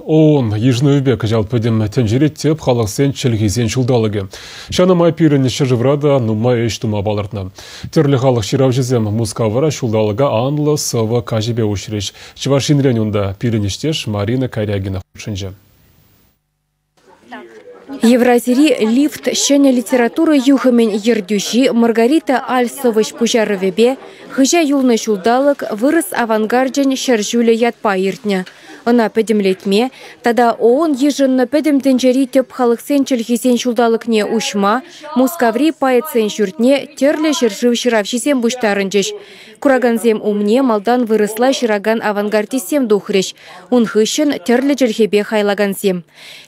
ООН йышӑнӑвӗпе кӑҫал пӗтӗм тӗнчери тӗп халӑхсен чӗлхисен ҫулталӑкӗ. Ҫавна май пирӗн ҫӗршывра та нумай ӗҫ тума палӑртнӑ. Тӗрлӗ халӑх ҫыравҫисем Мускавра ҫулталӑка анлӑ сӑвӑ каҫӗпе уҫрӗҫ. Чӑваш Енрен унта пирӗн ӗҫтеш Марина Карягина хутшӑнчӗ. Евразири лифт ҫӗнӗ литература юхӑмӗн ертӳҫи Маргарита Аль сӑвӑҫ пуҫарӑвӗпе хыҫа юлнӑ ҫулталӑк вырӑс авангарчӗн ҫӗрҫулӗ ятпа иртнӗ. Ӑна пӗтӗмлетме тата ООН йышӑннӑ Пӗтӗм тӗнчери тӗп халӑхсен чӗлхисен ҫулталӑкне уҫма Мускаври поэтсен ҫуртне тӗрлӗ ҫӗршыв ҫыравҫисем пуҫтарӑнчӗҫ. Куракансем умне малтан вырӑсла ҫыракан авангардистсем тухрӗҫ, ун хыҫҫӑн тӗрлӗ чӗлхепе хайлакансем.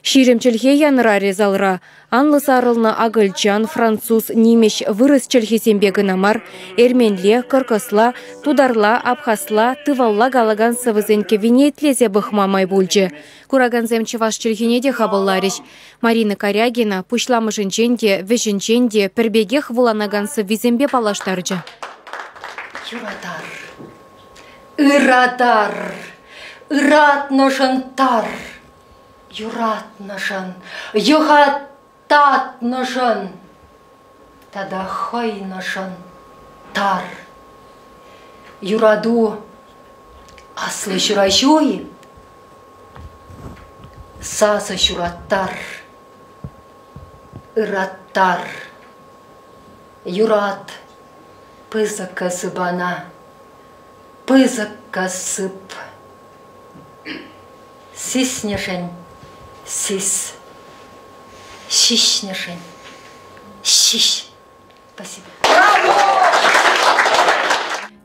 20 чӗлхе янӑрарӗ залра. Анлӑ сарӑлнӑ акӑлчан, француз, нимӗҫ, вырӑс чӗлхисемпе кӑна мар, эрменле, кӑркӑсла, тутарла, абхазла, тывалла калакан сӑвӑсен кӗввине итлесе пӑхма май пулчӗ. Куракансем чӑваш чӗлхине те хапӑлларӗҫ. Марина Карягина пуҫламӑшӗнчен те, вӗҫӗнчен те пӗр пекех вуланакан сӑввисемпе паллаштарчӗ. Юратар, ыратар, ыратнӑшӑн тар, юратнӑшӑн, йӑха татнӑшӑн тата хӑйнӑшӑн тар. Юрату аслӑ ҫураҫу-и? Сасӑ ҫураттар, ыраттар. Юрат пысӑккӑ сыпана, пысӑккӑ сып. Сиснӗшӗн сис, ҫиҫнӗшӗн ҫиҫ. Спасибо.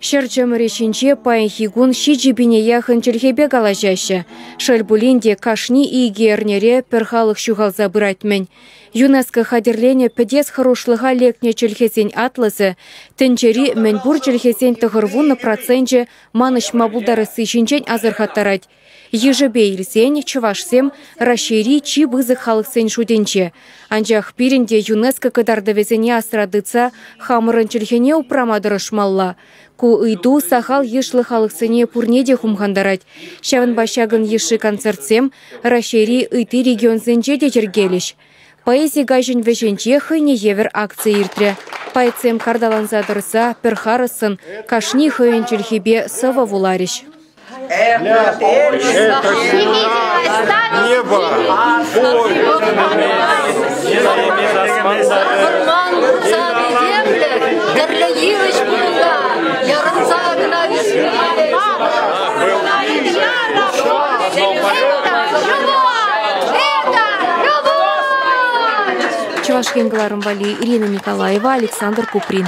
Ҫӗр чӑмӑрӗ ҫинче паянхи кун 7000 яхӑн чӗлхепе калаҫаҫҫӗ. Шел пулин те, кашни икӗ эрнере пӗр халӑх ҫухалса пырать-мӗн. ЮНЕСКО хатӗрленӗ пӗтес хӑрушлӑха лекнӗ чӗлхесен атласӗ тӗнчери мӗнпур чӗлхесен 90 проценчӗ манӑҫма пултарасси ҫинчен асӑрхаттарать. Йышӗпе илсен чӑвашсем Раҫҫейри чи пысӑк халӑхсен шутӗнче. Анчах пирӗн те ЮНЕСКО кӑтартӑвӗсене асра тытса хамӑрӑн чӗлхене упрама тӑрӑшмалла. Ку ыйту сахал йышлӑ халӑхсене пурне те хумхантарать. Ҫавӑнпа ҫакӑн йышши концертсем Раҫҫейри ытти регионсенче те йӗркелӗҫ. Поэзи каҫӗн вӗҫӗнче хӑйне евӗр акци иртрӗ. Поэтсем карталанса тӑрса пӗр харӑссӑн кашни хӑйӗн чӗлхипе сӑвӑ вуларӗҫ. Небо, боль. Вӑрман пулсан этемлӗх, тӗрлӗ йывӑҫ пулнӑ, ярӑнса кӑна Чӑваш Ен кӑларӑм валли Ирина Николаева, Александр Куприн.